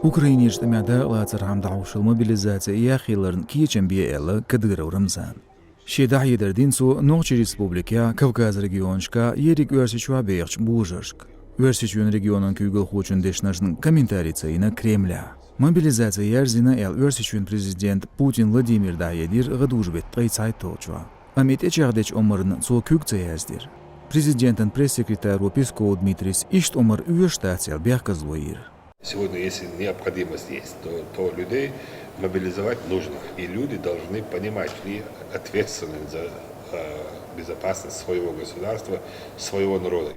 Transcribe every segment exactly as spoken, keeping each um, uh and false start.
Украинерчу тӀамехь дакъалацархьама дӀахьуш йолу мобилизаци яхъяларна кечам бе аьлла Кадыров Рамзана. Шен дӀахьедар дина цо Нохчийн Республикехь, Кавказан регионашкахь, ерриг Оьрсийчохь бехачу божаршка. Оьрсийчоьнан регионан куьйгалхочун дешнашна комментари ца йина Кремлехь. Мобилизаци яьрзина аьлла, Оьрсийчоьнан президента Путин Владимира дӀахьедира гӀадужу-беттан ткъе цхьайтталгӀачохь. Амма и тӀечӀагӀдечу омранна цо куьг ца яздира. Президентан пресс-секретаро Песков Дмитрийс иштта омра оьшуш дац аьлла, бехказло йира. Сегодня, если необходимость есть, то, то людей мобилизовать нужно. И люди должны понимать, что они ответственны за э, безопасность своего государства, своего народа.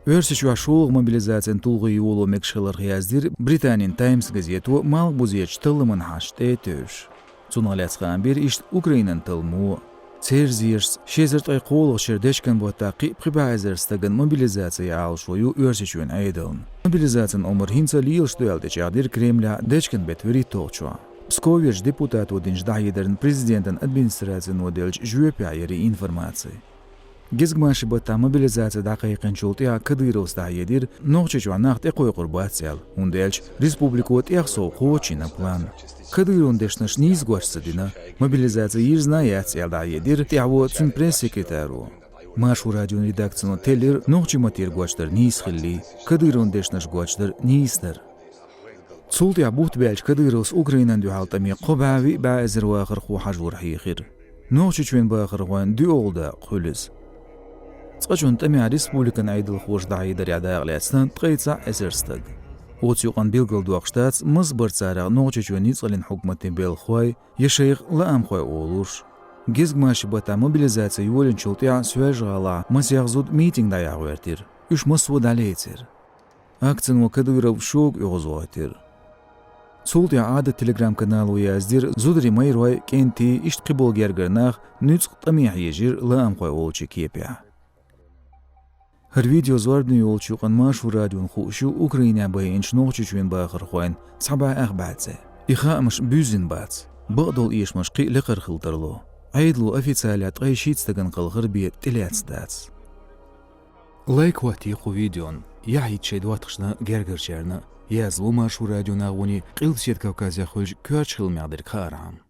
Оьрсийчохь шолгӀа мобилизацин тулгӀе йоло мегаш хиларх яздира Британин Таймс газето малхбузерчу талламан хьашташ тӀе а тевжаш. Цунах лаьцна хаам бира иштта Украинан талламо. Церан зерашца, ши эзар ткъе кхоалгӀачу шеран дечкен-баттахь кхин а пхи бӀе эзар стагана мобилизаци Ӏалашо ю Оьрсийчоьнан Ӏедална. Мобилизацин омра хӀинца а лелаш ду аьлла тӀечӀагӀдира Кремлехь дечкен-беттан вуьрхӀитталгӀачохь. Псковерчу депутато динчу дӀахьедарна президентан администрацино деллачу жоьпехь яра и информаци. Гезгмашин-баттахь мобилизаци дӀакхайкхинчул тӀаьхьа Кадыровс дӀахьедира, Нохчийчохь нах тӀекхойкхур бац аьлла, хӀунда аьлча республико тӀех сов кхочушйина план. Кадыровн дешнаш нийса гочду ца дина, мобилизаци йирзина а яц аьлла дӀахьедира тӀаьхьо цуьнан пресс-секретаро. Маршо радион редакцино теллира, нохчийн матера гочдар нийса хиллий, Кадыровн дешнаш гочдар нийса дара. Цул тӀаьхьа бутт баьлча Кадыровс Украинан дуьхьал тӀаме кхо бӀе виъ бӀе эзар вахархо хьажор хьехира. Нохчийчоьнан бахархойн доьалгӀа дакъа хуьлу иза. Цкъачунна тӀамехь республикан Ӏедалхоша дӀахьедарехь дакъа лаьцна ткъе цхьаъ эзар стаг. Оцу юкъанна билгалдоккхуш дац маса бара царах Нохчийчоьнан ницкъаллин хьукматан белхахой я шайх лаамхой олуш. Гезгмашин-баттахь мобилизаци йолийначул тӀаьхьа Соьлжа-ГӀалахь масех зуда митинг дӀаяхьа гӀоьртира. Уьш массо а дӀалецира. Акцино Кадыров шога оьгӀазвахийтира. Цул тӀаьхьа Ӏадат Telegram-канало яздира, зударий, майрой, кӀентий, иштта кхиболу гергара нах нуьцкъ тӀаме хьежира лаамхой олучийн кепехь. ХӀара видео зорбане йолчу юкъанна Маршо радиона хууш ю Украинехь байинчу Нохчийчоьнан бахархойн цхьа бӀе ах бӀаьрзе. И хаамаш буьззина бац. Бакъдолу эшамаш кхин а лекхара хила тарло. Ӏедало официалехь ткъе шийтта стагана кхалхар бен тӀелаьцна дац. Лайк хӀоттае кху видеон, яхьийта шайн доттагӀашна, гергарчарна, язло Маршо радион агӀоне Къилбаседа Кавказехь хуьлучу коьртачу хиламех дерг хаархьама.